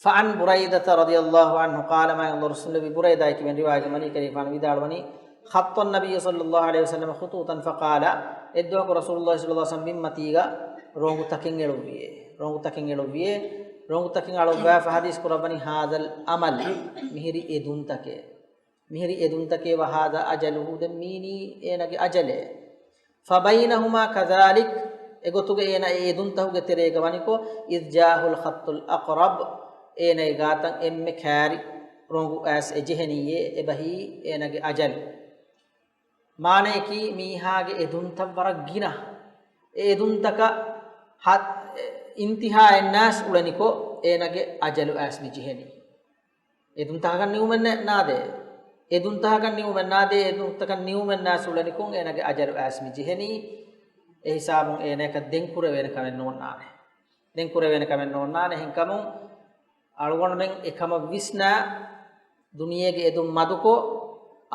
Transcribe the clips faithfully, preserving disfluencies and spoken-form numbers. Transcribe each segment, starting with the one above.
فعن بريدة رضي الله عنه قال، މާތް ރަސޫލު ބުރައިދާ ކިބެން ރިވާޔަތް ވަނީ، ކަލޭގެފާނު ވިދާޅުވަނީ، خط النبي صلى الله عليه وسلم خطوطا فقال، އެއްދުވަހަކު ރަސޫލުﷲ صلى الله عليه وسلم ބިންމަތީގަ ރޮނގުތަކެއް އެޅުއްވިއޭ. ރޮނގުތަކެއް އެޅުއްވިއޭ. ރޮނގުތަކެއް އަޅުއްވާފަ ޙަދީޘް ކުރައްވަނީ، هذا الأمل، މިހިރި އެދުންތަކޭ. މިހިރި އެދުންތަކޭ، وهذا أجله، ދެން މީނީ އޭނަގެ އަޖަލޭ. فبينهما كذلك، އެގޮތުގަ އޭނަ އެ އެދުންތަކުގެ ތެރޭގަ ވަނިކޮށް، إذ جاءه الخط الأقرب، އޭނަގެ ގާތަށް އެންމެ ކާރި ރޮނގު އައިސް އެ ޖެހެނީއޭ، އެބަހީ އޭނަގެ އަޖަލު. މާނަޔަކީ، މީހާގެ އެދުންތައް ވަރަށް ގިނަ. އެ އެދުންތަކަށް ހަ-، އިންތިހާއެއް ނާސް އުޅެނިކޮށް، އޭނަގެ އަޖަލު އައިސް މި ޖެހެނީ. އެދުންތަކަކަށް ނިމުމެއް ނެ-، ނާދޭ. އެދުންތަކަކަށް ނިމުމެއް ނާދޭ، އެދުންތަކަށް ނިމުމެއް ނާސް އުޅެނިކޮށް، އޭނަގެ އަޖަލު އައިސް މި ޖެހެނީ. އެ ހިސާބުން އޭނައަކަށް ދެން ކުރެވޭނެ ކަމެއް ނޯންނާނެ. ދެން ކުރެވޭނެ ކަމެއް ނޯންނާނެ. އެހެންކަމުން، އަޅުގަނޑުމެން އެކަމަށް ވިސްނާ، ދުނިޔޭގެ އެދުން މަދުކޮށް،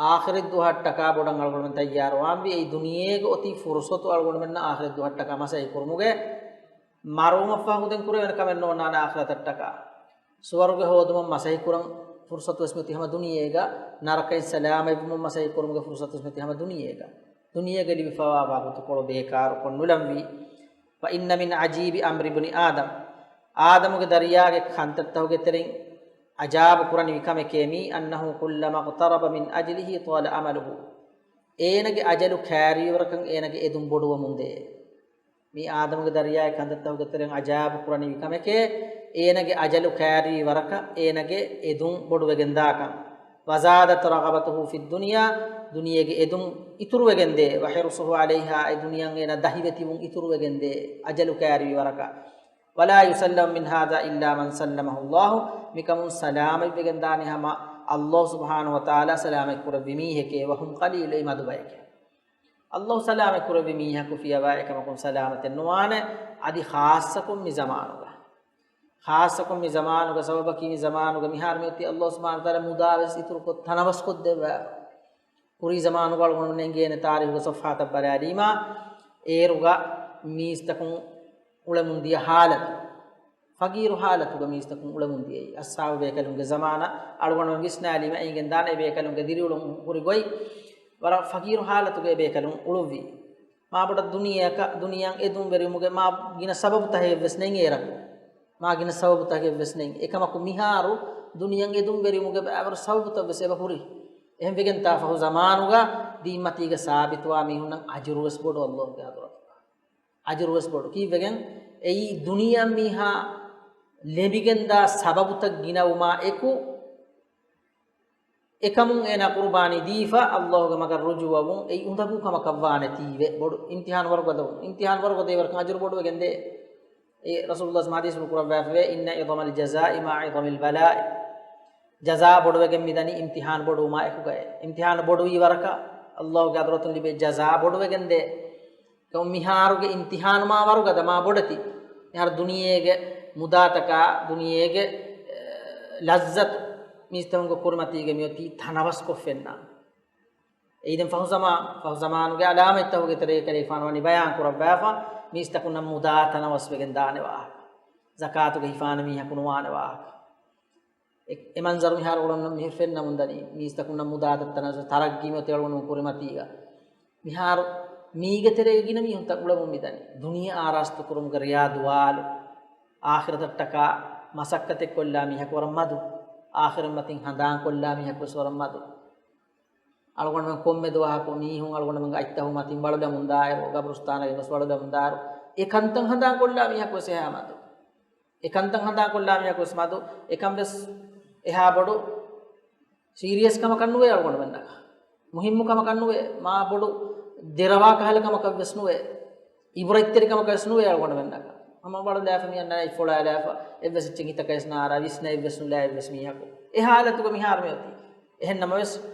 އާޚިރަތް ދުވަހަށްޓަކާ ބޮޑަށް އަޅުގަނޑުމެން ތައްޔާރުވާންވީ. އެއީ ދުނިޔޭގަ އޮތީ ފުރުސަތު އަޅުގަނޑުމެންނަށް އާޚިރަތް ދުވަހަށްޓަކާ މަސައްކަތް ކުރުމުގެ. މަރުވުމަށްފަހު ދެން ކުރެވޭނެ ކަމެއް ނޯންނާނެ އާޚިރަތަށްޓަކާ. ސުވަރުގެ ހޯދުމަށް މަސައްކަތް ކުރަން ފުރުސަތު ވެސް މިއޮތީ ހަމަ ދުނިޔޭގަ، ނަރަކައިން ސަލާމަތްވުމަށް މަސައްކަތް ކުރުމުގެ ފުރުސަތު ވެސް މިއޮތީ ހަމަ ދުނިޔޭގަ. ދުނިޔޭގަ ލިބިފަވާ ވަގުތުކޮޅު ބޭކާރުކޮށް ނުލަންވީ. وإن من عجيب أمر ابن آدم، އާދަމުގެ ދަރިޔާގެ ކަންތައްތަކުގެ ތެރެއިން އަޖާބު ކުރަނިވި ކަމެކޭ މީ، أنه كلما اقترب من أجله طال أمله، އޭނަގެ އަޖަލު ކައިރިވިވަރަކަށް އޭނަގެ އެދުން ބޮޑުވަމުންދޭ. މީ އާދަމުގެ ދަރިޔާގެ ކަންތައްތަކުގެ ތެރެއިން އަޖާބު ކުރަނިވި ކަމެކޭ، އޭނަގެ އަޖަލު ކައިރިވި ވަރަކަށް އޭނަގެ އެދުން ބޮޑުވެގެންދާކަން. وزادت رغبته في الدنيا، ދުނިޔޭގެ އެދުން އިތުރުވެގެންދޭ. وحرصه عليها، އެ ދުނިޔަށް އޭނަ ދަހިވެތިވުން އިތުރުވެގެންދޭ، އަޖަލު ކައިރިވި ވަރަކަށް. ولا يسلم من هذا إلا من سلمه الله، މިކަމުން ސަލާމަތްވެގެންދާނެ ހަމަ ﷲ ސުބްޙާނަހޫ ވަތަޢާލާ ސަލާމަތްކުރެއްވި މީހެކޭ. وهم قليل، އެއީ މަދު ބަޔެކޭ. ﷲ ސަލާމަތް ކުރެއްވި މީހަކު ފިޔަވާ އެކަމަކުން ސަލާމަތެއް ނުވާނެ، އަދި ޚާއްޞަކޮށް މި ޒަމާނުގަ. ޚާއްޞަކޮށް މި ޒަމާނުގަ ސަބަބަކީ މި ޒަމާނުގަ މިހާރު މިއޮތީ ﷲ ސުބްޙާނަހޫ ވަތަޢާލާ މުދާވެސް އިތުރުކޮށް ތަނަވަސްކޮށްދެއްވާ. ކުރީ ޒަމާނުގަ އަޅުގަނޑުމެން އެނގޭނެ ތާރީޚުގެ ޞަފްޙާތައް ބަލާލީމާ، އޭރުގަ މީސްތަކުން އުޅެމުންދިޔަ ޙާލަތު، ފަގީރު ޙާލަތުގަ މީސްތަކުން އުޅެމުންދިޔައީ. އަޞްޙާބު ބޭކަލުންގެ ޒަމާނަށް އަޅުގަނޑުމެން ވިސްނާލީމަ އެނގެންދާނެ އެބޭކަލުންގެ ދިރިއުޅުން ހުރި ގޮތް. ވަރަށް ފަގީރު ޙާލަތުގަ އެބޭކަލުން އުޅުއްވި. މާބޮޑަށް ދުނިޔެއަކަށް، ދުނިޔައަށް އެދުން ވެރިވުމުގެ މާ ގިނަ ސަބަބުތަކެއްވެސް ނެތް އޭރަކު. މާ ގިނަ ސަބަބުތަކެއްވެސް ނެތް. އެކަމަކު މިހާރު ދުނިޔައަށް އެދުން ވެރިވުމުގެ ބައިވަރު ސަބަބުތައްވެސް އެބަ ހުރި. އެހެންވެގެންތާ ފަހު ޒަމާނުގަ ދީންމަތީގަ ސާބިތުވާ މީހުންނަށް އަޖުރުވެސް ބޮޑު ﷲގެ ޙަޟްރަތުގަ. އަޖުރުވެސް ބޮޑު. ކީއްވެގެން؟ އެއީ ދުނިޔެއަށް މީހާ ލެބިގެންދާ ސަބަބުތައް ގިނަވުމާ އެކު، އެކަމުން އޭނާ ޤުރުބާނީ ދީފަ، ﷲގެ މަގަށް ރުޖޫޢަވުން، އެއީ އުނދަގޫ ކަމަކަށް ވާނެތީވެ. ބޮޑު އިމްތިޙާނު ވަރުގަދަވުން. އިމްތިޙާނު ވަރުގަދަވިވަރަކަށް އަޖުރު ބޮޑުވެގެންދޭ. އެ ރަސޫލުﷲ ޙަދީޘްފުޅު ކުރައްވާފަވޭ، إن عظم الجزاء مع عظم البلاء. ޖަޒާ ބޮޑުވެގެން މިދަނީ އިމްތިޙާނު ބޮޑުވުމާ އެކުގައޭ. އިމްތިޙާނު ބޮޑުވީ ވަރަކަށް، ﷲގެ ޙަޟްރަތުން ލިބޭ ޖަޒާ ބޮޑުވެގެންދޭ. ކަމު މިހާރުގެ އިމްތިޙާނު މާ ވަރުގަދަ، މާ ބޮޑެތި. މިހާރު ދުނިޔޭގެ މުދާތަކާ، ދުނިޔޭގެ، އެ، ލައްޒަތު މީސްތަކުންގެ ކުރިމަތީގަ މިއޮތީ ތަނަވަސްކޮށް ފެންނާނެ. އެއީ ދެން ފަހު ޒަމާ-، ފަހު ޒަމާނުގެ ޢަލާމަތްތަކުގެ ތެރޭގަ ކަލޭގެފާނު ވަނީ ބަޔާން ކުރައްވާފަ، މީސްތަކުންނަށް މުދާ ތަނަވަސްވެގެން ދާނެ ވާހަކަ. ޒަކާތުގެ ހިފާނެ މީހަކު ނުވާނެ ވާހަކަ. އެ، އެ މަންޒަރު މިހާރު އުޅުނު މިހިރި ފެންނަމުން ދަނީ. މީސްތަކުންނަށް މުދާތައް ތަނަވަސް، ތަރައްގީ މިއޮތީ އަޅުގަނޑު ކުރިމަތީގަ. މިހާރު މީގެ ތެރޭގަ ގިނަ މީހުންތައް އުޅެމުން މިދަނީ. ދުނިޔެ އާރާސްތު ކުރުމުގެ ރެޔާ ދުވާލު، އާޚިރަތަށްޓަކާ މަސައްކަތެއް ކޮށްލާ މީހަކު ވަރަށް މަދު. އާޚިރަތް މަތިން ހަނދާން ކޮށްލާ މީހަކު ވެސް ވަރަށް މަދު. އަޅުގަނޑުމެން ކޮންމެ ދުވަހަކު މީހުން އަޅުގަނޑުމެންގެ އަތްތަހު މަތިން ވަޅުލަމުން ދާއިރު، ގަބުރުސްތާނަށް ވެސް ވަޅުލަމުން ދާއިރު، އެ ކަންތައް ހަނދާން ކޮށްލާ މީހަކު ވެސް އެހާ މަދު. އެ ކަންތައް ހަނދާން ކޮށްލާ މީހަކު ވެސް މަދު. އެކަން ވެސް އެހާ ބޮޑު ސީރިއަސް ކަމަކަށް ނުވޭ އަޅުގަނޑުމެންނަކަށް. މުހިއްމު ކަމަކަށް ނުވޭ. މާ ބޮޑު ދެރަވާ ކަހަލަ ކަމަކަށް ވެސް ނުވޭ. އިބުރަތްތެރި ކަމަކަށް ވެސް ނުވޭ އަޅުގަނޑުމެންނަކަށް. ހަމަ ވަޅުލާފަ މި އަންނަ އެއް ފޮޅާލާފަ، އެއްވެސް އެއްޗެއް ހިތަކަށް ވެސް ނާރާ، ވިސްނަ އެއްވެސް ނުލާ އެއްވެސް މީހަކު. އެ ހާލަތުގަ މިހާރު މިއޮތީ. އެހެން ނަމަވެސް،